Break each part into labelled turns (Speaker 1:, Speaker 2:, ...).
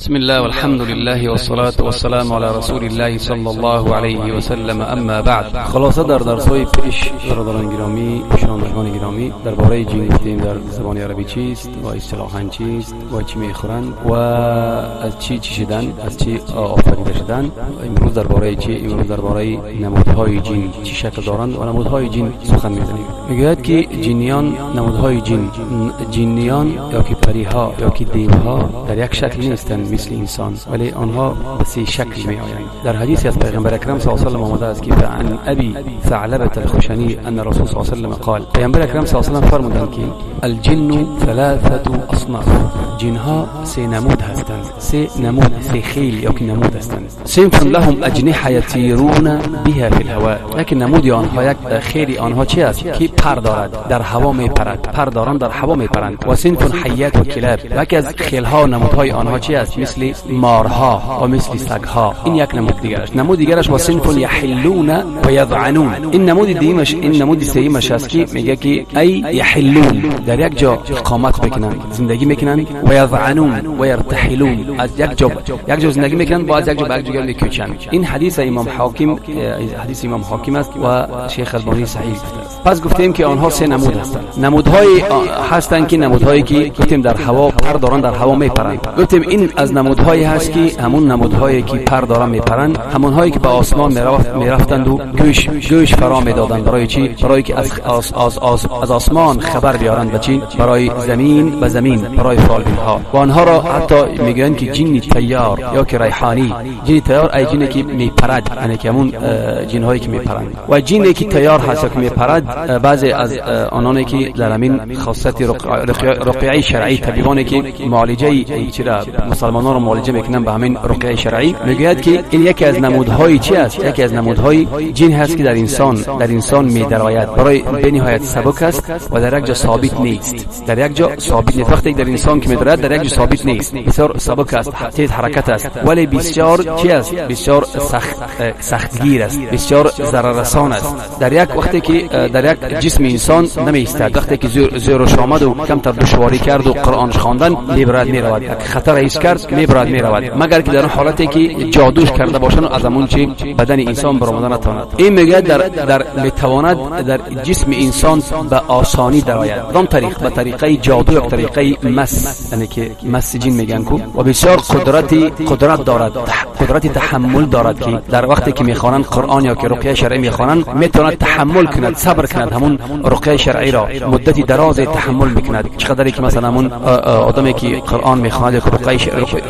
Speaker 1: بسم الله والحمد لله والصلاة والسلام على رسول الله صلى الله علیه و سلم، اما بعد. خلاصه در درس‌های پیش، برادران گرامی، شنوندگان گرامی، درباره جن گفتیم در زبان عربی چیست و اصطلاحاً چیست و چی میخورند و از چی چشیدن، از چی آفریده شدن. امروز درباره چی؟ امروز درباره نمودهای جن، چی شکل دارند و نمودهای جن سخن میزنیم. میگوید که جنیان، نمودهای جن، جنیان یا که پریها یا که دیوها در یک شکل نیستند مثل انسان، ولی آنها به سه شکل می آیند. در حدیث از پیغمبر اکرم صلی الله علیه و آمده است که عن ابی ثعلبة الخشنی ان رسول صلی الله علیه و سلم قال، پیغمبر اکرم صلی الله علیه و فرمودند که الجن ثلاثه اصناف، جنها سه نمود هستند، سه نمود، سه خیل یا که نمود هستند. صنف لهم اجنحه یطیرون بها فی الهواء، یک نمود آنها، یک خیلی آنها چی است که پر دارد، در هوا می پرد، پر دارند، در هوا می پرند. و صنف حیات و کلاب، یکی از خیلها و نمودهای آنها چی است؟ مثل مارها و مثل سگها. این یک نمود دیگرش. نمود دیگرش و صنف یحلون و یذعنون. این نمود دیمش، این نمود سیمش است که میگه که ای یحلون، در یک جا اقامت میکنند، زندگی میکنند، و یذعنون و یرتحلون، از یک جا یک جا زندگی میکنند، با از یک جا به یک جا میکوچند. این حدیث امام حاکم، حدیث امام حاکم است و شیخ البانی صحیح گفته است. پس گفتیم که آنها سه نمود هستند. نمودهای هستند که نمودهایی که گفتیم در هوا پر دارند، در هوا میپرند. گفتیم این از نمودهایی هست که همون نمودهایی که پر دارن میپرند، همونهایی که به آسمان میرفتند و گوش فرا میدادند. برای چی؟ برای که از از از از, از آسمان خبر بیارند به چی؟ برای زمین، به زمین، برای فالبین ها. و آنها را حتی میگویند که جن طیار یا که ریحانی. جن طیار ای جنی که میپرد، یعنی که همون جن هایی که میپرند. و جنی که طیار هست که میپرد، بعضی از آنانی که در همین خاصیت رقیه شرعی، طبیبانی که معالجه چرا مسلمانان را معالجه میکنن به همین رقیه شرعی، میگوید که این یکی از نمودهای چی است؟ یکی از نمودهای جن هست که در انسان میدراید. برای به نهایت سبک است و در یک جا ثابت نیست، در یک جا ثابت نیست. وقتی در انسان که میدراید، در یک جا ثابت نیست، بسیار سبک است، تیز حرکت است، ولی بسیار چی است؟ بسیار سخت، سختگیر است، بسیار ضرررسان است. در یک وقتی که در یک جسم انسان نمی ایستد، وقتی که زورش آمد و کمتر دشواری کرد و قرآن خواندن، میبرد میرود. خطر حس کرد، میبرد میرود، مگر که در حالتی که جادوش کرده باشن و از همون چی بدن انسان برآمدن نتواند. این میگه در میتواند در جسم انسان به آسانی درآید. کدام طریق؟ به طریقه جادو یا طریقه مس، یعنی که مس جن میگن کو. و بسیار قدرت دارد، قدرت تحمل دارد که در وقتی که میخوانند قرآن یا که رقیه شرعی میخوانند، میتواند تحمل کند، صبر کند، همون رقیه شرعی را مدتی دراز تحمل میکند. چقدری که مثلا همون آدمی که قرآن میخواند یا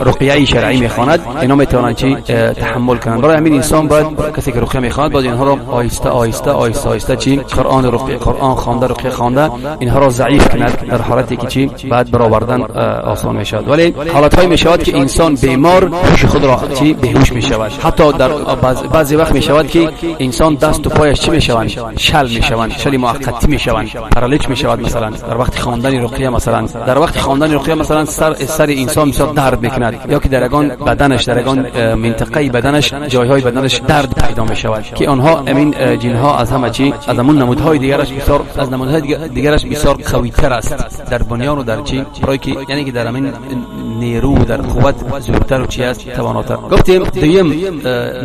Speaker 1: رقیه شرعی میخواند، اینا میتوانند چی تحمل کنند. برای همین انسان باید، کسی که رقیه میخواند، باید اینها را آهسته آهسته آهسته آهسته چی قرآن رقیه، قرآن خوانده، رقیه خوانده، اینها را ضعیف کند، در حالتی که چی بعد برآوردن آسان میشود. ولی حالت های میشود که انسان بیمار هوش خود را چی بیهوش میشود. حتی در بعضی وقت میشود که انسان دست و پایش چی میشوند؟ شل میشوند، شل موقتی میشوند، پارالچ میشود. مثلا در وقت خواندن رقیه، مثلا در وقت خواندن رقیه، مثلا سر انسان بسیار درد میکند یا که در یگان بدنش، در یگان منطقه بدنش، جایهای بدنش درد پیدا میشود که آنها امین جنها از همه چی، از همون نمودهای دیگرش بسیار، از نمودهای دیگرش بسیار قوی تر است در بنیان و در چی، برای که یعنی که در همین نیرو، در قوت زورتر و چی است، تواناتر. گفتیم دویم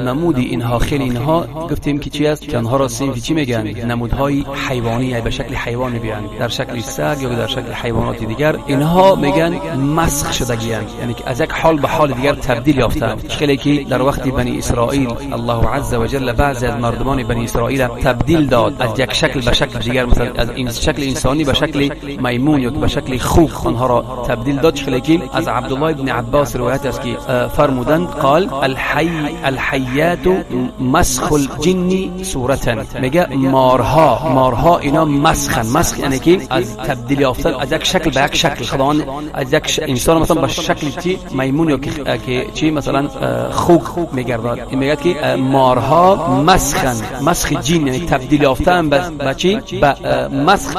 Speaker 1: نمودی اینها، خیلی اینها گفتیم که چی است که آنها را صنف چی میگن؟ نمودهای حیوانی، به شکل حیوانی بیان، در شکل سگ یا در شکل حیوانات دیگر. اینها میگن مسخ شدگی، یعنی که از یک حال به حال دیگر تبدیل یافتند. خیلی که در وقت بنی اسرائیل الله عز وجل بعضی از مردمان بنی اسرائیل تبدیل داد از یک شکل به شکل دیگر، مثلا از این شکل انسانی به شکل میمون یا به شکل خوک آنها را تبدیل داد. خیلی که از عبدالله ابن عباس روایت است که فرمودند قال الحیات مسخ الجن صورتا. میگه مارها اینا مسخن. مسخ یعنی که از تبدیل یافتن از یک شکل به یک شکل. خداوند از یک انسان مثلا به شکل چی میمون یا که چی مثلا خوک میگرداد. این میگه که مارها مسخن، مسخ جن، یعنی تبدیل یافتن به چی، به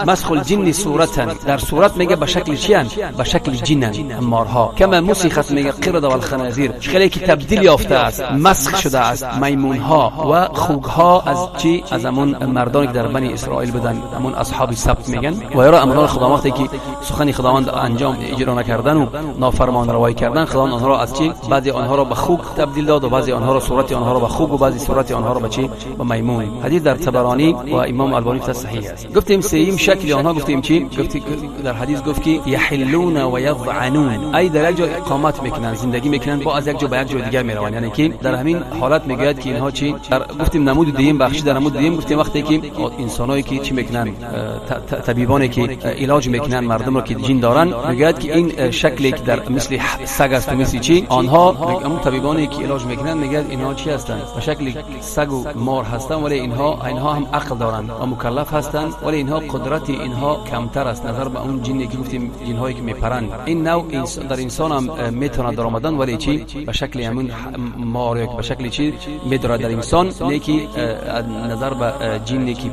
Speaker 1: مسخ الجن صورتا، در صورت میگه به شکل چی؟ به شکل جنن مارها. کما کما مسخت میگه قرد و الخنازیر، خیلی که تبدیل یافته است، مسخ شده است میمون ها و خوک ها از چی؟ از همون مردانی که در بنی اسرائیل بودن، همون اصحاب سبت میگن. و یارا امران خدا وقتی که سخن خداوند انجام اجرا نکردن و نافرمان روایی کردن، خداوند آنها را از چی؟ بعضی آنها را به خوک تبدیل داد و بعضی آنها را صورت آنها را به خوک و بعضی صورت آنها را به چی؟ به میمون. حدیث در طبرانی و امام البانی صحیح است. گفتیم سیم شکل آنها، گفتیم چی؟ گفتیم در حدیث گفت که یحلون و یضعنون، ای در یک جا اقامت میکنن، زندگی میکنن، با از یک جا به یک جای دیگر میروند. یعنی که در همین حالت میگوید که اینها چی؟ در گفتیم نمود دیم بخشی در نمود دیم گفتیم وقتی که انسانایی که چی میکنن، طبیبانی که علاج میکنن مردم رو که جن دارن، میگوید که این شکلی که در مثل سگ است و مثل چی، آنها همون طبیبانی که علاج میکنن میگوید اینها چی هستند؟ به شکل سگ و مار هستند، ولی اینها هم عقل دارند و مکلف هستند، ولی اینها قدرت اینها کمتر است نظر به اون جنی که گفتیم جنهایی که میپرند. این نوع در انسان هم میتونه در آمدن، ولی چی؟ به شکل همون مار یا به شکل چی میداره در انسان، نه که نظر به جنی که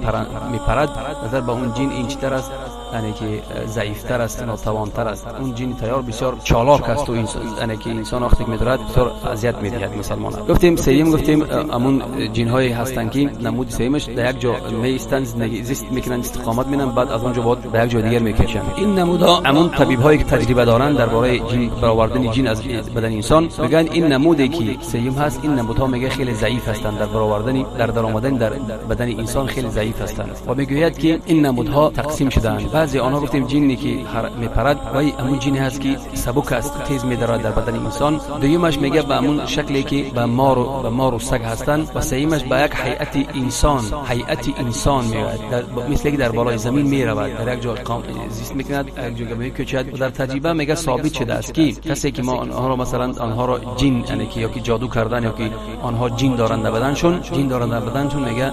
Speaker 1: میپرد، نظر به اون جن این چیتر است، یعنی که ضعیفتر است، ناتوانتر است. اون جن تیار بسیار چالاک است و یعنی که انسان وقتی که میدارد بسیار اذیت میدهد مسلمان. گفتیم سیم، گفتیم همون جن های هستند که نمود سیمش در یک جا میستند، زندگی زیست میکنن، استقامت میکنن، بعد از اونجا بعد به یک جای دیگر میکشن. این نمودها همون طبیب هایی که تجربه دارن درباره جن، برآوردن جن از بدن انسان، میگن این نمودی که سیم هست، این نمودها میگه خیلی ضعیف هستند در برآوردن، در درآمدن در بدن انسان خیلی ضعیف هستند. و میگوید که این نمودها تقسیم شده‌اند. بعضی آنها گفتیم جنی که میپرد وای همون جنی هست که سبک است، تیز میدارد در بدن انسان. دویمش میگه به همون شکلی که به مار و سگ هستند. و سیمش به یک هیئت انسان، هیئت انسان میاد، مثل که در بالای زمین میرود، در یک جا زیست میکند، یک جا میکوچد. و در تجربه میگه ثابت شده است که کسی که ما آنها را مثلا آنها را جن، یعنی که یا که جادو کردن یا که آنها جن دارند در بدنشون، جن دارند در بدنشون، میگه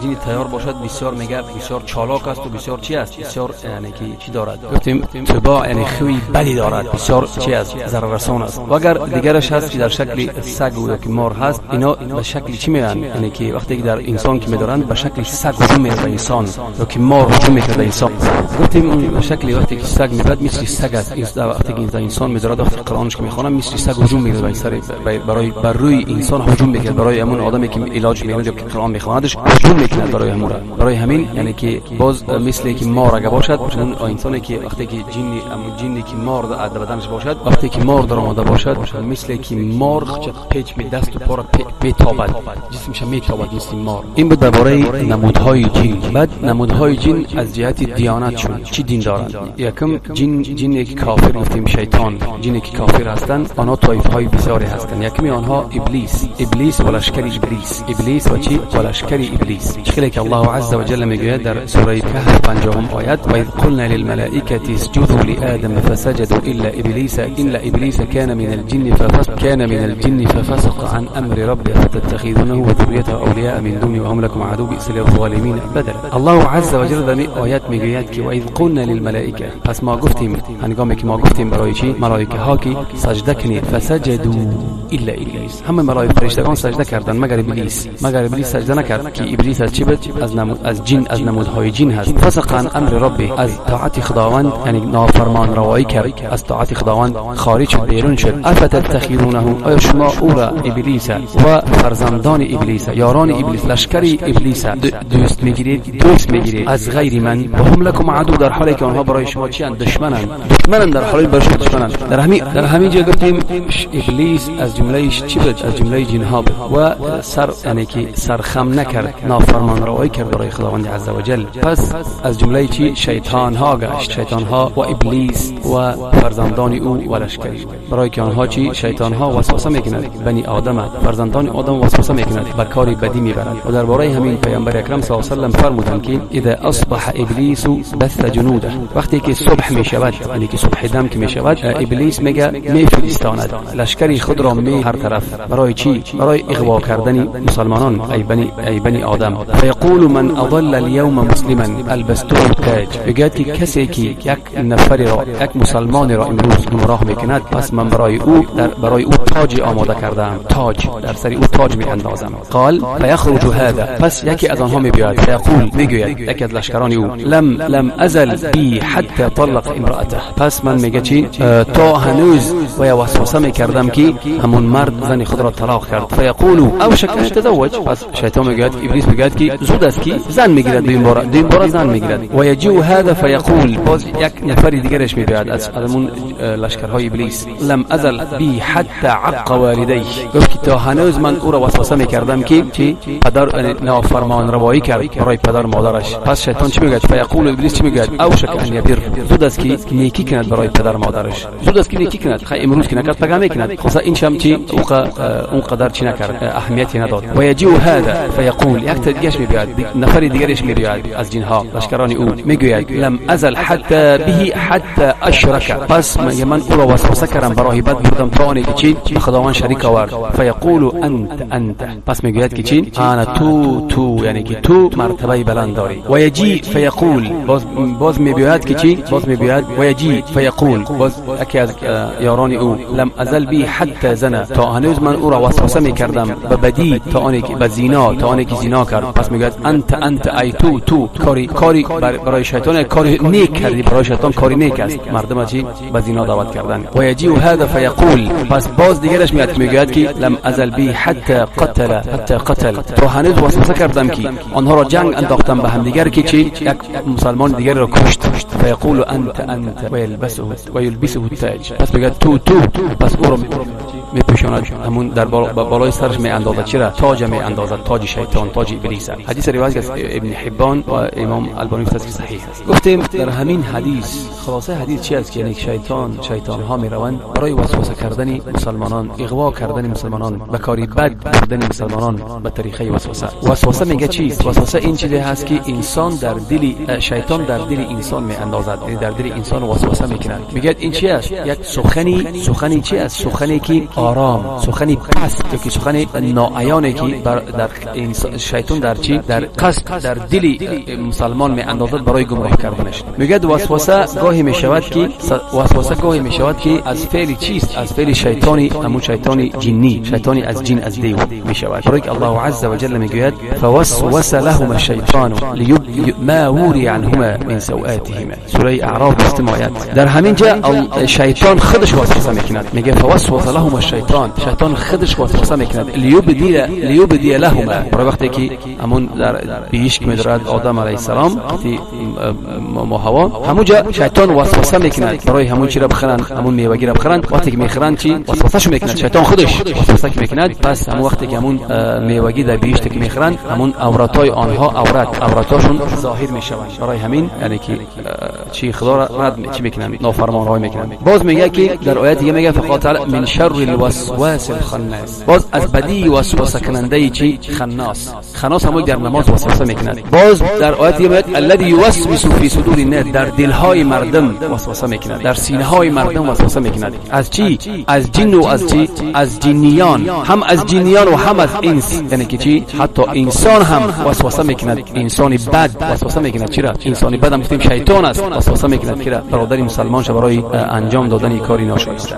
Speaker 1: جن تیار باشد بسیار، میگه بسیار چالاک است و بسیار چی است، بسیار یعنی که چی دارد، گفتیم تباع یعنی خوی بدی دارد، بسیار چی است، ضرر رسان است. و اگر دیگرش هست که در شکل سگ و یا که مار هست، اینا به شکل چی میان، یعنی که وقتی که در انسان که میدارند به شکل سگ هجوم میبرد انسان یا که مار هجوم میکرد انسان. گفتیم اون به شکل وقتی که سگ میبرد مثل سگ است، وقتی که انسان میدارد وقتی قرآنش که میخوانم مثل سگ هجوم میبرد سر برای بر روی انسان هجوم میکرد، برای همون آدمی که علاج میکند یا که قرآن میخواندش هجوم میکند برای همون. برای همین یعنی که باز مثل که مار اگه باشد، اون انسانی که وقتی که جنی، جنی که مار در بدنش باشد، وقتی که مار در آمده باشد، مثل که مار پیچ می دست و پا را میتابد، جسمش میتابد مثل مار. این بود درباره نمودهای جن. بعد نمودهای جن از جهت دیانت شون چی دین دارند. یکم جن، جنی که کافر گفتیم شیطان، جنی که کافر هستند، آنها طایفه های بسیاری هستند. یکمی آنها ابلیس، ابلیس و لشکر ابلیس، ابلیس و چی؟ و لشکر ابلیس. چخیلی که الله عز وجل میگوید در سوره کهف 50 آیت: و اذ قلنا للملائكة اسجدوا لآدم فسجدوا إلا إبليس كان من الجن ففسق، كان من الجن ففسق عن أمر ربه فتتخذونه وذريته أولياء من دوني وهم لكم عدو بئس للظالمين بدلا. الله عز وجل در آیات میگوید که و اذ قلنا للملائكة، پس ما گفتیم، هنگامی که ما گفتیم برای چی؟ ملائکه ها که سجده کنید، فسجدوا إلا إبلیس، همه ملائکه فرشتگان سجده کردند مگر ابلیس، مگر ابلیس سجده نکرد که ابلیس از چی بود؟ از جن، از نمودهای جن هست. فسق عن امر ربه، از طاعت خداوند یعنی نافرمان روایی کرد، از طاعت خداوند خارج شد، بیرون شد. افتتخذونه، آیا شما او را ابلیس و فرزندان ابلیس، یاران ابلیس، لشکر ابلیس دوست میگیرید، دوست میگیرید از غیر من، و هم لکم عدو، در حالی که آنها برای شما چی اند؟ دشمنند، دشمنند، در حالی برای شما دشمنند. در همین جا گفتیم ابلیس از جمله چی بود؟ از جمله جنها بود و سر، یعنی که سرخم نکرد، نافرمان روایی کرد برای خداوند عزوجل. پس از جمله چی؟ شیطان ها گشت، شیطان ها و ابلیس و فرزندان او و لشکری، برای که آنها چی؟ شیطان ها وسوسه میکند بنی آدم، فرزندان آدم وسوسه میکند، به کار بدی میبرد. و درباره همین پیامبر اکرم صلی الله علیه و سلم فرمودند که اذا اصبح ابلیس بث جنوده، وقتی که صبح میشود، یعنی که صبح دم که میشود، ابلیس میگه میفرستاند لشکری خود را می هر طرف، برای چی؟ برای اغوا کردن مسلمانان، ای بنی آدم. فیقول من اضل اليوم مسلما البسته تاج، میگه که کسی که یک نفری را، یک مسلمان را امروز گمراه میکند، پس من برای او برای او تاج آماده کردم، تاج در سر او تاج می اندازم. قال فیخرج هذا، پس یکی از آنها می بیاید، فیقول، میگوید یکی از لشکران او، لم أزل بي حتى طلق امرأته. پس من میگه چی؟ تا هنوز و وسوسه میکردم که همون مرد زن خود را طلاق کرد. فیقول اوشک ان يتزوج. پس شیطان میگه، ابلیس میگه که زود است که زن میگیرد، دویم بار زن میگیرد. و یجیء هذا فیقول، باز یک نفر دیگرش میبیاد از همون لشکرهای ابلیس، لم ازل بی حتى عق والديه. گفت که تا هنوز من او را وسوسه میکردم که چی؟ پدر نافرمان روایی کرد برای پدر مادرش. پس شیطان چی میگه؟ فیقول، ابلیس چی میگه؟ اوشک ان یبر، زود است که نیکی کند برای پدر مادرش، زود است که نیکی کند. خی امروز که نکرد پگاه میکند. خلاص این شم چی اون قدر چی نکرد، اهمیتی نداد. و یجیء هذا فیقول، یک دیگرش میبیاد، نفر دیگرش میبیاد از جنها لشکران او، میگوید لم ازل حتى به حتى اشرك. پس من او را وسوسه کردم، برای بد بردم تا آنی که چی؟ به خداوند شریک آورد. فیقول انت انت، پس میگوید که چی؟ انا تو تو، یعنی که تو مرتبه بلند داری. و یجی فیقول، باز میبیاد که چی؟ باز میبیاد و یجی فیقول، باز یکی از یاران او، لم ازل بی حتى زنا، تا هنوز من او را وسوسه میکردم به بدی تا آنی که به زینا، تا آنی که زینا کرد. پس میگوید انت انت، ای تو تو، کاری برای شیطان کاری نیک کردی، برای شیطان کاری نیک است، مردم چی؟ به زینا دعوت کردن. و یجی هذا فیقول، پس باز دیگرش میاد میگوید که لم ازل بی حتى قتل، حتى قتل، تا هنوز وسوسه کردم که آنها را جنگ انداختم به هم دیگر که چی؟ یک مسلمان دیگر را کشت. فیقول انت انت و یلبسه التاج. پس میگه تو تو، پس او را میپوشاند، همون در بالای سرش می اندازد. چرا؟ تاج می اندازد، تاج شیطان، تاج ابلیس. حدیث روایت از ابن حبان و امام البانی است که صحیح است. گفتیم در همین حدیث خلاصه حدیث چی است؟ که یعنی شیطان ها میروند برای وسوسه کردن مسلمانان، اغوا کردن مسلمانان، به کاری بد بردن مسلمانان به طریقه وسوسه. وسوسه میگه چیست؟ وسوسه این چیزی هست که انسان در دل شیطان در دل انسان می اندازد، یعنی در دل انسان وسوسه میکند. میگه این چی است؟ یک سخنی چی است؟ سخنی که آرام، سخنی پست، که سخن ناعیانی که در شیطان در چی؟ در قصد در دل مسلمان می اندازد برای گمراه کردنش. میگه وسوسه گاهی میشود که وسوسه گاهی میشود که از فعل چیست؟ از فعل شیطانی، همون شیطانی جنی، شیطانی از جن، از دیو میشود. برای الله عز وجل میگوید فوسوس لهما الشیطان لیبدی ما وری عنهما من سوآتهما، سوره اعراف 20 آیات. در همین جا شیطان خودش وسوسه میکند، میگه فوسوس لهما الشیطان، شیطان خودش وسوسه میکند لیبدی لهما. برای وقتی که همون در بهشت میدرد آدم علیه السلام که ما هوا، همونجا شیطان وسوسه میکند برای همون چی را بخرن، همون میوه را بخرن. وقتی که میخرن چی؟ وسوسهشو میکند شیطان خودش وسوسه میکند. پس همون وقتی که همون میوه در بهشت که میخرن، همون عورتای آنها، عورتاشون ظاهر میشوند. برای همین یعنی که چی خدا را رد چی میکنن، نافرمانی میکنن. باز میگه که در آیت دیگه میگه فقاتل من شر الوسواس الخناس، باز از بدی وسوسه کننده چی؟ خناس. خناس همون در نماز وسوسه میکند. باز در آیت دیگه میگه الذی یوسوس فی صدور الناس، در دلهای مردم وسوسه میکند، در سینه های مردم وسوسه میکند. از چی؟ از جن و از چی؟ از جنیان، هم از جنیان و هم از انس. یعنی که چی؟ حتی انسان هم وسوسه میکند، انسان بد وسوسه میکند. چرا؟ انسان بد هم گفتیم شیطان است، وسوسه میکند که برادر مسلمان شه برای انجام دادن کاری ناشایسته.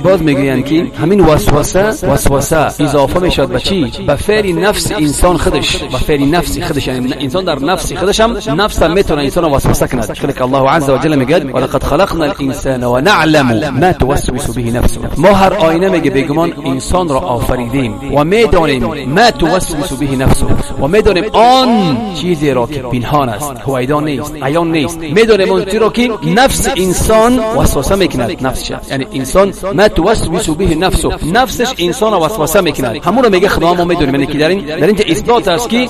Speaker 1: باز میگویند که همین وسوسه اضافه میشود به چی؟ به فعل نفس انسان خودش، به فعل نفس خودش. یعنی انسان در نفس خودش هم نفس میتونه انسان وسوسه کند. خلق الله عز وجل میگه ولقد خلقنا الانسان ونعلم ما توسوس به نفسه. ما هر آینه میگه بیگمان انسان را آفریدیم و میدانیم ما توسوس به نفسه، و میدانیم آن چیزی را که پنهان است، هویدا نیست، عیان نیست. میدانیم آن چیزی را که نفس انسان وسوسه میکند، نفسش، یعنی انسان ما توسوس به نفسه، نفسش انسان را وسوسه میکند. همون رو میگه خدا ما میدونیم. یعنی که در اینجا اثبات است که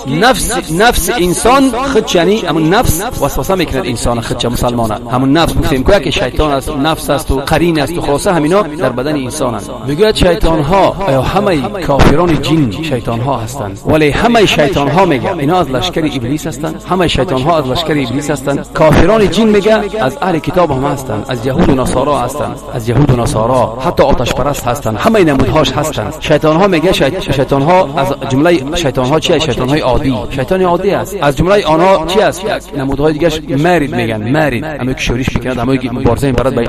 Speaker 1: نفس انسان خود، یعنی همون نفس وسوسه میکند انسان خود مسلمانه. همون نفس گفتیم که شیطان است، نفس است و قرین است و خلاصه همینا در بدن انسان است. میگوید شیطان ها یا همه کافران جن شیطان ها هستند، ولی همه شیطان ها میگه اینا از لشکر ابلیس هستند. همه شیطان ها از لشکر ابلیس هستند. کافران جن میگه از اهل کتاب هم هستند، از یهود و نصارا هستند، از یهود و نصارا، حتی آتش آتش پرست هستند، همه نمودهاش هستند. شیطان ها میگه شیطان ها از جمله شیطان ها چی؟ شیطان های عادی، شیطان عادی است. از جمله آنها چی است؟ نمودهای دیگهش مرید میگن، مرید اما که شورش میکنند، اما که مبارزه میبرد با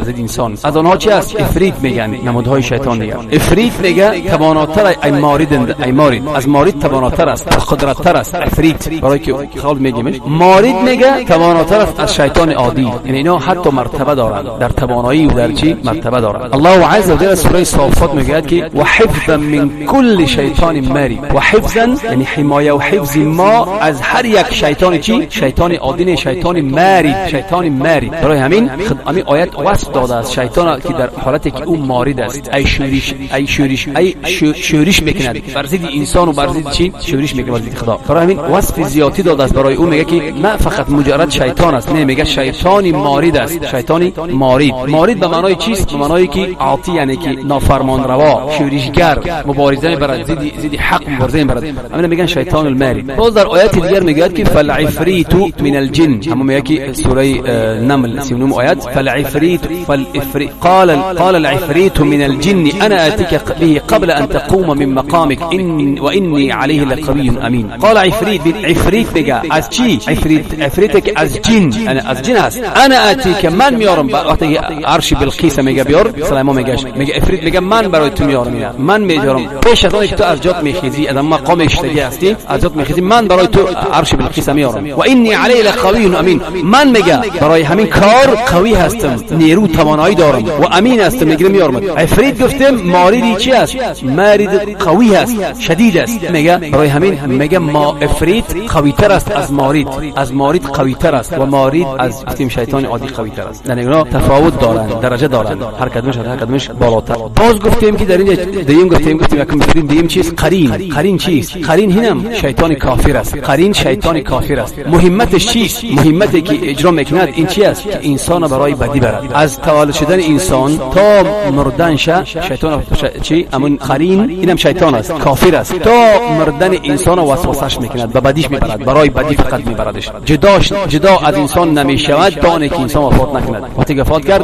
Speaker 1: ضد انسان. از آنها چی است؟ عفریت میگن، نمودهای شیطان دیگه. عفریت میگه تواناتر ای مارد، ای مارد از مارد تواناتر است، قدرتتر است عفریت، برای که خال میگیمش. مارد میگه تواناتر است از شیطان عادی، یعنی اینا حتی مرتبه دارند در توانایی و در چی مرتبه دارند. الله عز وجل سوره صافات میگه که و حفظا من کل شیطان مارد. و حفظا یعنی حمایه و حفظ ما از هر یک شیطان چی؟ شیطان عادی، شیطان مارد، شیطان مارد. برای همین همین آیت وصف داده است شیطان که در حالتی که او مارد است، ای شورش، ای شورش، ای شورش میکند بر ضد انسان و بر ضد چی؟ شورش میکند بر ضد خدا. برای همین وصف زیادی داده است برای او، میگه که نه فقط مجرد شیطان است، نه، میگه شیطان مارد است، شیطان مارد. مارد به معنای چیست؟ به معنای که عاطی، یعنی که نافرمان روا، شورشگر، مبارزه برد ضد حق، مبارزه برد. همین میگن شیطان المارد. باز در آیات دیگر میگه که فالعفریت من الجن، هم میگه که سوره نمل 39 آیات، فالعفریت فالعفریت قال العفریت من الجن انا اتيك به قبل ان تقوم من مقامك ان واني عليه لقوي امين. قال عفریت، عفریت میگه از چی؟ عفریت، عفریت که از جن، انا از جن است. انا اتيك من میارم، وقتی عرش بلقیس میگه بیار، سلیمان میگه، میگه عفریت میگه من برای تو میارم، من میارم پیش از اون که تو از جات میخیزی، از مقام اشتگی هستی، از جات میخیزی، من برای تو عرش بلقیس میارم. و انی علیه لقوی امین، من میگه برای همین کار قوی هستم، نیرو توانایی دارم و امین هستم، میگه میارم. عفریت گفتم ماریدی چی است؟ مارد قوی است، شدید است. میگه برای همین میگه ما عفریت قوی تر است از مارد، از مارد قوی تر است و مارد از گفتیم شیطان عادی قوی تر است. یعنی اینا تفاوت دارند، درجه دارند، هر کدومش هر کدومش بالاتر. باز گفتیم که در اینجا دیم گفتیم، گفتیم یکم دیم چیست؟ قرین. قرین چیست؟ قرین هنم شیطان کافر است. قرین شیطان کافر است. مهمتش چیست؟ مهمتی که اجرا میکند این چی است؟ که انسان برای بدی برد. از تولد شدن انسان تا مردنش شیطان چی؟ امون قرین اینم شیطان است، کافر است. تا مردن انسان وسوسش میکند، به بدیش میبرد، برای بدی فقط میبردش. جدا از انسان نمیشود تا آنکه انسان وفات نکند. وقتی وفات کرد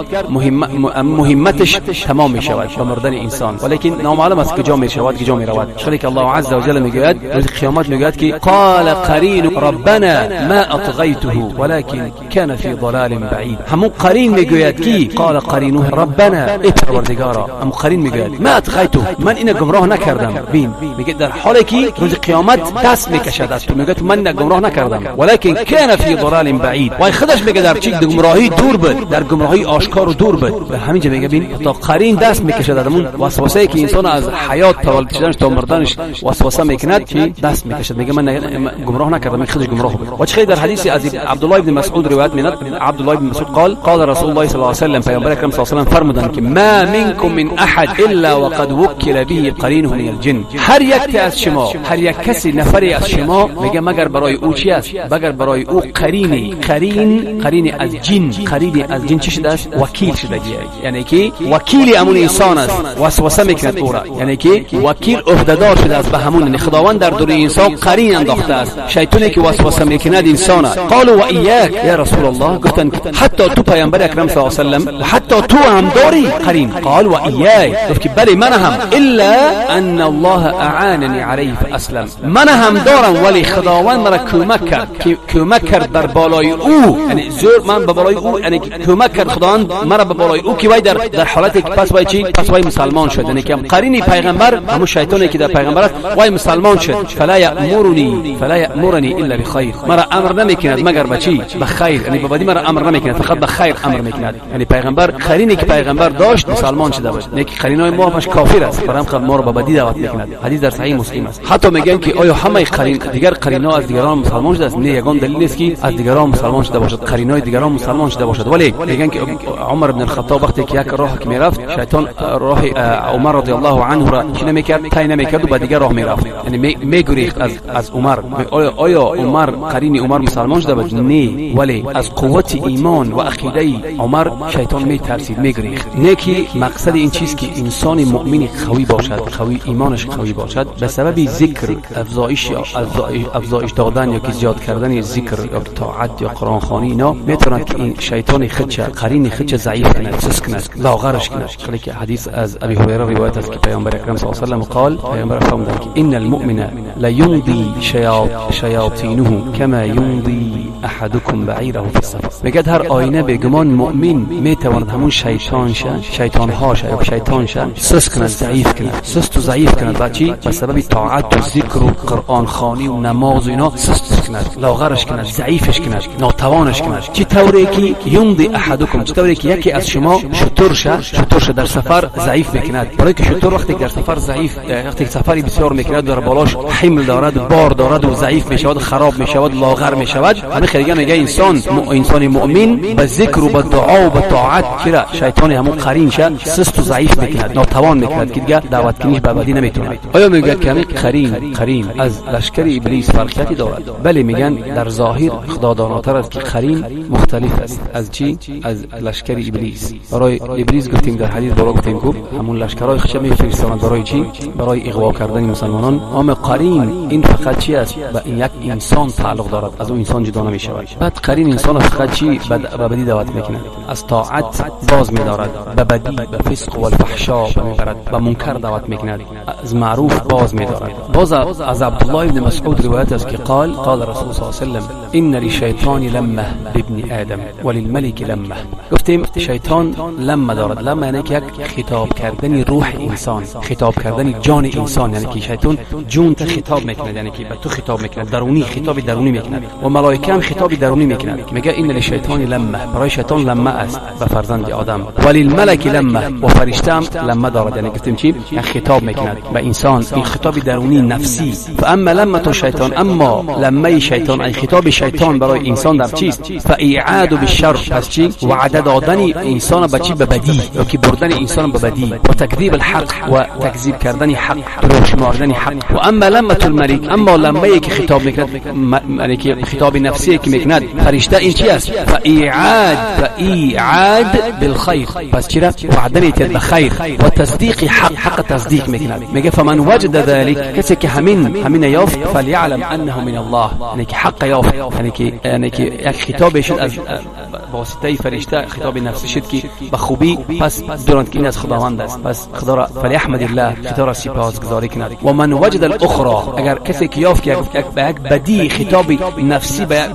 Speaker 1: مهمتش تمام میشود با مردن انسان، ولیکن نامعلوم است کجا میشود، کجا میرود. چون که الله عز وجل میگوید روز قیامت میگوید که قال قرین ربنا ما اطغیته ولكن كان في ضلال بعید. همون قرین میگوید که قال قرینه ربنا، ای پروردگارا، همون قرین میگوید ما اطغیته، من اینو گمراه نکردم. بین میگه در حالی که روز قیامت دست میکشد از تو، میگه من گمراه نکردم، ولكن كان في ضلال بعید. وای خودش میگه در چی گمراهی دور بود، در گمراهی آشکار و دور بود. همینجا میگه بین تا قرین دست میکشد از اون وسوسه که انسان از حیات تولد شدنش تا مردنش وسوسه میکند، که دست میکشد میگه من گمراه نکردم، من خودش گمراه بود. و چه در حدیث از عبدالله ابن مسعود روایت میند، عبدالله ابن مسعود قال قال رسول الله صلی الله علیه و سلم، پیامبر اکرم صلی الله علیه و سلم فرمودند که ما منکم من احد الا وقد وکل به قرینه من الجن. هر یک از شما، هر یک کسی نفری از شما میگه مگر برای او چی است؟ مگر برای او قرینی، قرین، قرین از جن، قرین از جن چی شده است؟ وکیل شده، یعنی که وکیل امون انسان است، وسوسه میکند او را، یعنی که وکیل عهدهدار شده است به همون. یعنی خداوند در درون انسان قرین انداخته است، شیطانی که وسوسه میکند انسان است. قالوا و ایاک یا رسول الله، گفتند حتی تو پیامبر اکرم صلی الله علیه و سلم، حتی تو هم داری قرین؟ قال و ایاک، گفت که بله من هم، الا ان الله اعاننی علیه فاسلم، من هم دارم ولی خداوند مرا کمک کرد، که کمک کرد بر بالای او، یعنی زور من به بالای او، یعنی کمک کرد خداوند مرا به بالای او که وای در حالت که پس وای چی؟ پس وای مسلمان شد. یعنی که قرین پیغمبر همون شیطانی که در پیغمبر است وای مسلمان شد. فلا یامرنی، فلا یامرنی الا بخیر، مرا امر نمیکند مگر به چی؟ به خیر، یعنی به بدی مرا امر نمیکند، فقط به خیر امر میکند. یعنی پیغمبر قرینی که پیغمبر داشت مسلمان شده بود، نه که قرینای ما همش کافر است، برام ما رو به بدی دعوت میکند. حدیث در صحیح مسلم است. حتی میگن که آیا همه قرین دیگر قرینا از دیگران مسلمان شده است؟ نه، یگان دلیل نیست که از دیگران مسلمان شده باشد، قرینای دیگران مسلمان شده باشد. ولی میگن که عمر بن الخطاب وقتی که یک راه که میرفت، شیطان راه عمر رضی الله عنه را چی نمیکرد؟ طی نمیکرد و به دیگر راه میرفت، یعنی میگریخت از عمر. آیا عمر قرین عمر مسلمان شده بود؟ نه، ولی از قوت ایمان و عقیده عمر شیطان میترسید، میگریخت. نه که مقصد این چیز که انسان مؤمن قوی باشد، قوی ایمانش قوی باشد، به سبب ذکر افزایش دادن یا که زیاد کردن ذکر یا طاعت یا قرآن خوانی، اینا میتونند که این شیطان خودش، قرین خودش ضعیف کند، سست کند، لاغرش کند. کرد. خیلی که حدیث از ابی هریره روایت است که پیامبر اکرم صلی الله علیه و سلم قال، پیامبر فرمودند که ان المؤمن لا يمضي شیاطینه كما يمضي احدكم بعیره فی السفر. میگه هر آینه به گمان مؤمن میتواند همون شیطان ها یا شیطان سست کند، ضعیف کند، سست و ضعیف کند. با چی؟ به سبب طاعت و ذکر و قرآن خوانی و نماز و اینا سست کند، لاغرش کند، ضعیفش کند، ناتوانش کند. چی طوری که یمضی احدکم، چی طوری که یکی از شما شترش در سفر ضعیف میکند. برای که شتر وقتی در سفر ضعیف، وقتی سفری بسیار میکند، در بالاش حمل دارد و بار دارد و ضعیف میشود، خراب میشود، لاغر میشود. همین خیلی میگه انسان مؤمن به ذکر و به دعا و به طاعت چرا شیطان همون قرین شه سست و ضعیف میکند، ناتوان میکند که دیگه دعوت کنیش به بدی نمیتونه. آیا میگه که همین قرین از لشکر ابلیس فرقیتی دارد؟ بله، میگن در ظاهر خدا داناتر است که قرین مختلف است از چی؟ از لشکر ابلیس. برای ابلیس گفتیم در حدیث بالا گفتیم که همون لشکرای خودش میفرستند برای چی؟ برای اغوا کردن مسلمانان. اما قرین این فقط چی است؟ به این یک انسان تعلق دارد، از اون انسان جدا نمیشود. بعد قرین انسان فقط چی؟ به بدی دعوت میکنه، از طاعت باز میدارد، به بدی، به فسق و الفحشا میبرد، به منکر دعوت میکند، از معروف باز میدارد. باز از عبدالله ابن مسعود روایت است که قال قال رسول صلی الله علیه و سلم ان للشیطان لمه لابن آدم وللملک لمه. گفتیم شیطان لمه دارد. لمه یعنی که یک خطاب کردن روح انسان، خطاب کردن جان انسان، یعنی که شیطان جون ته خطاب میکند، یعنی که به تو خطاب میکند، درونی، خطاب درونی میکند. و ملائکه هم خطاب درونی میکند. میگه ان للشیطان لمه، برای شیطان لمه است به فرزند آدم. وللملک لمه، و فرشته هم لمه دارد، یعنی گفتیم چی؟ خطاب میکند به انسان، این خطاب درونی نفسی. فاما لمه شیطان، اما لمه شیطان، این خطاب شیطان برای انسان در چیست؟ فاعاد بالشر. پس چی؟ وعده دادن انسان به چی؟ به بدی، یا که بردن انسان به بدی، و تکذیب الحق، و تکذیب کردن حق، دروغ شماردن حق. و اما لمه الملک، اما لمه که خطاب میکند، یعنی که خطاب نفسی که میکند فرشته، این چی است؟ فاعاد بالخير. پس چرا؟ وعده میتد به خیر و تصدیق حق، حق تصدیق میکند. میگه فمن وجد ذلك، کسی که همین یافت، فلیعلم انه من الله، یعنی که حق یافت، یعنی که یک خطاب شد از واسطه فرشته، خطاب نفسی شد که به خوبی، پس دونند که این از خداوند است، پس خدا را فلیحمد الله، خدا را سپاسگزاری کند. و من وجد الاخرى، اگر کسی که یافت که به یک بدی خطاب نفسی به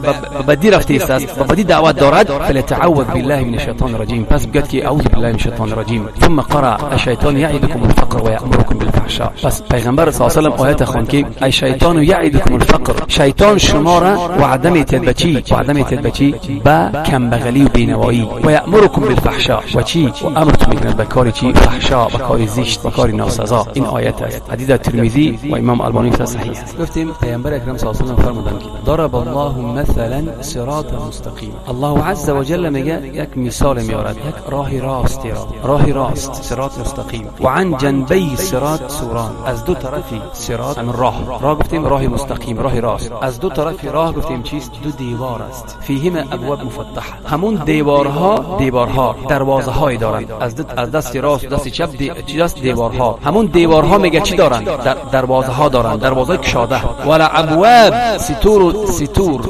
Speaker 1: بدی رفته است، به بدی دعوت دارد، فلیتعوذ بالله من الشیطان الرجیم، پس بگد که اعوذ بالله من الشیطان الرجیم. ثم قرأ الشیطان یعدکم الفقر و یأمرکم بالفحشاء. پس پیغمبر صلی الله علیه و سلم آیت خواند که الشیطان یعدکم الفقر، شیطان شما را وعده میتد به چی؟ وعده میتد به چی؟ به کمبغلی و بینوایی. و یأمرکم بالفحشاء، و چی؟ و امرتون میکند به کار چی؟ فحشا، به کار زشت، به کار ناسزا. این آیت است، حدیث ترمذی و امام البانی صحیح است. گفتیم پیامبر اکرم صلی الله علیه و سلم فرمودند که ضرب الله مثلا صراط مستقیم. الله عز وجل میگه یک مثال میارد، یک راه راست، راه راست، صراط مستقیم. و عن جنبی صراط سوران، از دو طرفی صراط، همین راه گفتیم راه مستقیم، راه راست، از دو طرف راه گفتیم چیست؟ دو دیوار است. فیهما ابواب مفتحه، همون دیوارها دروازه های دارند، از دست راست و دست چپ چیست؟ دیوارها. همون دیوارها میگه چی دارند؟ دروازه ها دارند، دروازه کشاده. ولا ابواب ستور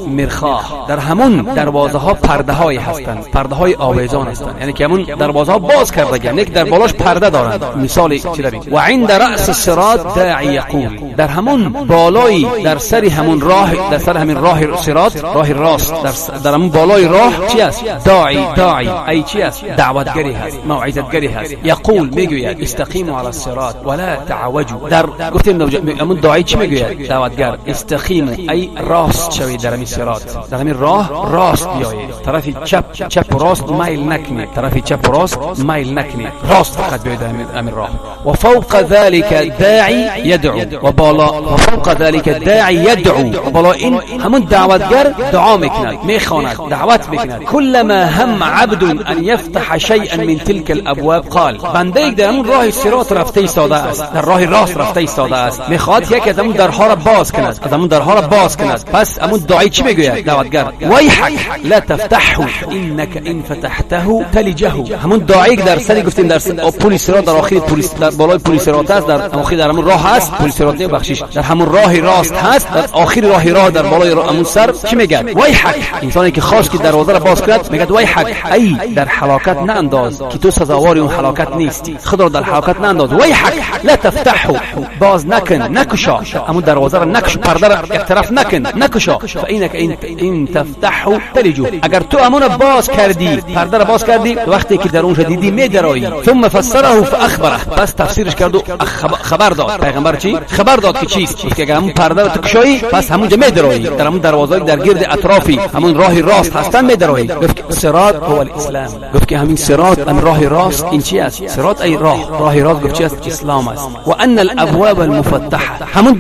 Speaker 1: مرخاه، در همون دروازه ها پرده های هستند، پرده های آویزان هستند، یعنی که همون دروازه ها باز کرده، یعنی که در بالاش پرده دارند. مثال چی داریم؟ و عند رأس الصراط داعی یقول، در همون بالای، در سر همون راه، در سر همین راه صراط، راه راست، در همون بالای راه چی است؟ داعی ای چی است؟ دعوتگری هست، موعظتگری هست. یقول میگوید استقیموا علی الصراط ولا تعوجوا. در گفتیم همون داعی چی میگوید؟ دعوتگر استقیموا ای راست شوید در همین صراط، در همین راه راست بیایید، طرف چپ و راست میل نکنید، طرف چپ و راست میل نکنید، راست فقط بیایید در همین راه. و فوق ذلك داعی یدعو، و بالا و فوق ذلك داعی یدعو، و بالا این همون دعوتگر دعا میکند، میخواند، دعوت میکند. كلما هم عبد ان يفتح شيئا من تلك الابواب قال، بنده در همون راه صراط رفته ایستاده است، در راه راست رفته ایستاده است، میخواد یکی از همون درها را باز کند، از همون درها را باز کند. پس همون داعی چی میگوید؟ دعوتگر ویحک لا تفتحه انك ان فتحته تلجه. همون داعی که در سری گفتیم در پل صراط، در آخر پل، در بالای پل صراط است، در آخر در همون راه هست، پل صراط بخشش در همون راه راست هست، در آخر راه در بالای همون سر چی میگه؟ ویحک. انسانی که خواست که دروازه را باز کند کرد میگه ویحک، ای در هلاکت نانداز که تو سزاوار اون هلاکت نیستی، خود را در هلاکت نانداز. ویحک لا تفتحه، باز نکن، نکشا، همون دروازه را نکش، پرده را یک طرف نکن، نکشا. فإنك این تفتحه تلجه، اگر تو همون باز کردی، پرده را باز کردی، وقتی که در اونجا دیدی میدرایی. ثم فسره فاخبره، پس تفسیرش کرد و خبر داد. پیغمبر چی خبر داد که چیست؟ که اگر همون پرده را تو کشایی پس همونجا میدرایی، در همون دروازه در گرد اطرافی همون راه راست هستن میدرایی. گفت صراط هو الاسلام، گفت که همین صراط، هم راه راست، این چی است؟ صراط ای راه، راه راست گفت چی است؟ اسلام است. و ان الابواب المفتحه، همون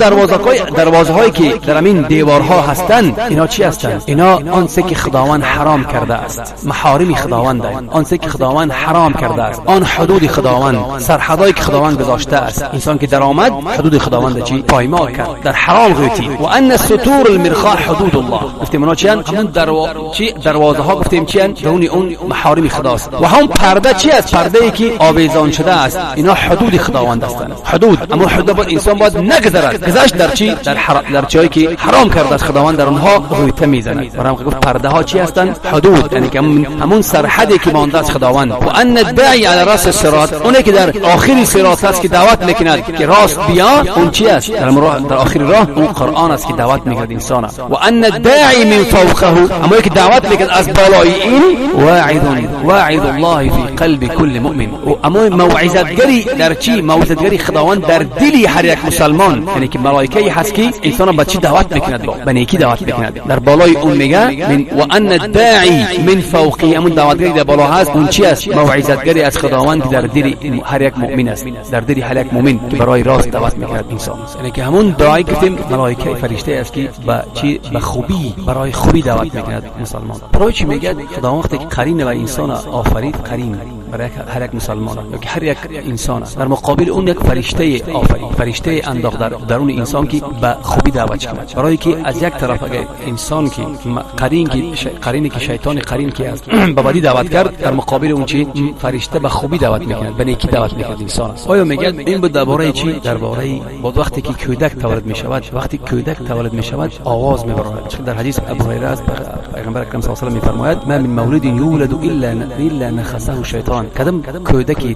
Speaker 1: دروازه‌هایی که در همین دیوارها هستند، اینا چی هستند؟ اینا آن چه که خداوند حرام کرده است، محارم خداوند، آن چه که خداوند حرام کرده است، آن حدود خداوند، سرحدایی که خداوند گذاشته است. انسان که درآمد حدود خداوند چی پایمال کرد، در حرام غوطید. و ان الستور المرخاء حدود الله، گفتیم اونا چی اند؟ همون دروازه ها گفتیم چی اند؟ درون اون محارم خداست. و هم پرده چی است؟ پرده ای که آویزان شده است، اینا حدود خداوند هستند. حدود، اما حدود باید انسان باید نگذرد. گذشت در چی؟ در جایی که حرام کرده است خداوند، در اونها غوطه میزند. برام گفت پرده ها چی هستند؟ حدود، یعنی که همون سرحدی که مانده از خداوند. و ان الداعی علی راس الصراط، اونی که در آخری صراط است که دعوت میکند که راست بیا، اون چی است؟ در آخر راه اون قرآن است که دعوت میکند انسان. و ان الداعی من فوقه، اما که دعوت میکند از بالای این، واعظ الله فی قلب كل مؤمن، اما موعظتگری در چی؟ موعظتگری خداوند در دل هر یک مسلمان، یعنی که ملائکه هست که انسان به چی دعوت میکند؟ با به نیکی دعوت میکند. در بالای اون میگه من و ان الداعی من فوقه، همون دعوتگری در بالا هست، اون چی است؟ موعظتگری از خداوند که در دل هر یک مؤمن است، در دل هر یک مؤمن که برای راست دعوت میکند انسان. یعنی که همون دعایی گفتیم ملائکه فرشته است که با چی؟ به خوبی، برای خوبی دعوت میکند مسلمان. برای چی میگه خداوند وقتی که قرین و انسان آفرید، قرین برای هر یک مسلمان یا که هر یک انسان است، در مقابل اون یک فرشته آفرید، فرشته انداخت در درون انسان که به خوبی دعوت کند. برای که از یک طرف اگر انسان که قرین که قرینی که شیطان قرین که است به بدی دعوت کرد، در مقابل اون چی؟ فرشته به خوبی دعوت میکند، به نیکی دعوت میکند انسان است. آیا میگه این بود درباره چی؟ درباره بعد وقتی که کودک تولد میشود، وقتی کودک تولد میشود آواز میبرد. در حدیث ابو هریره است، پیغمبر اکرم صلی الله علیه و میفرماید ما من مولود یولد الا نخسه شیطان. کدام کودکی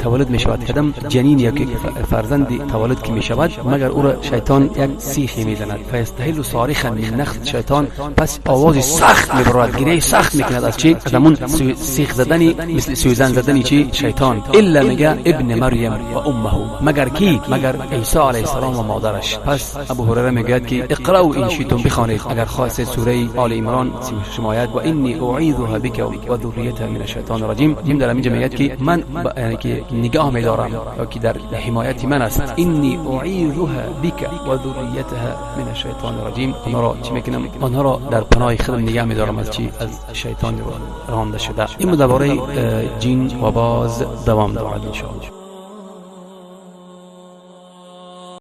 Speaker 1: تولد میشود، کدام جنین یا فرزند تولد که میشود، مگر او را شیطان یک سیخی میزند. فیستهل صارخا من نخس شیطان، پس آواز سخت میبرد، گریه سخت میکند از چی؟ از همون سیخ زدنی، مثل سوزن زدنی چی؟ شیطان. الا میگه ابن مریم و امه، مگر کی؟ مگر عیسی علیه السلام و مادرش. پس ابو هریره میگوید که اقرأوا ان شئتم، بخوانید اگر خواستید سوره آل عمران 36 آیت، و انی اعیذها بک و ذریتها من الشیطان الرجیم. جیم در اینجا میگه که من یعنی که نگاه میدارم یا که در حمایت من است، انی اعیذها بک و ذریتها من الشیطان الرجیم. آنها را چی میکنم؟ آنها را در پناه خودم نگاه میدارم از چی؟ از شیطان رانده شده. این درباره جن و باز دوام دارد ان شاء الله.